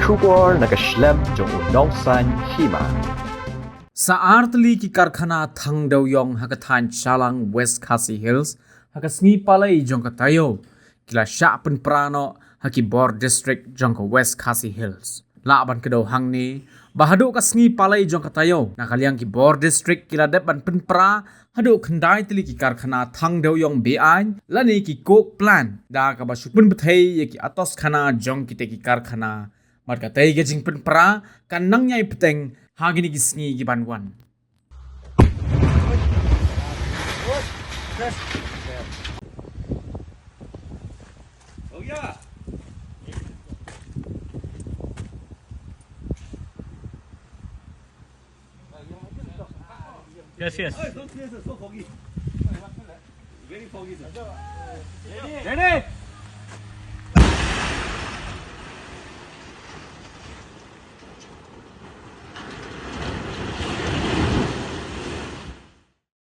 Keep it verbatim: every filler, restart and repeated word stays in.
Khubor na ka shlem jong u nongsan hima. Sa artylli ki karkhana thang dewiong ha ka thaiñ Shallang, West Khasi Hills, ha ka sngi Palei jong ka taïew, ki la shah pynpra noh ha ki bor district jong ka West Khasi Hills. Lah ban kdew hangne ba haduh ka sngi Palei jong ka taïew, na ka liang ki bor district ki la dep ban pynpra haduh khyndai tylli ki karkhana thang dewiong be-aiñ lane ki coke plant, da kaba shu pynbthei ïa ki atoskhana jong kita ki karkhana. Bad katei ka jingpynpra kan nang ïai bteng ha kine ki sngi ki ban wan. Yes, yes. Ready?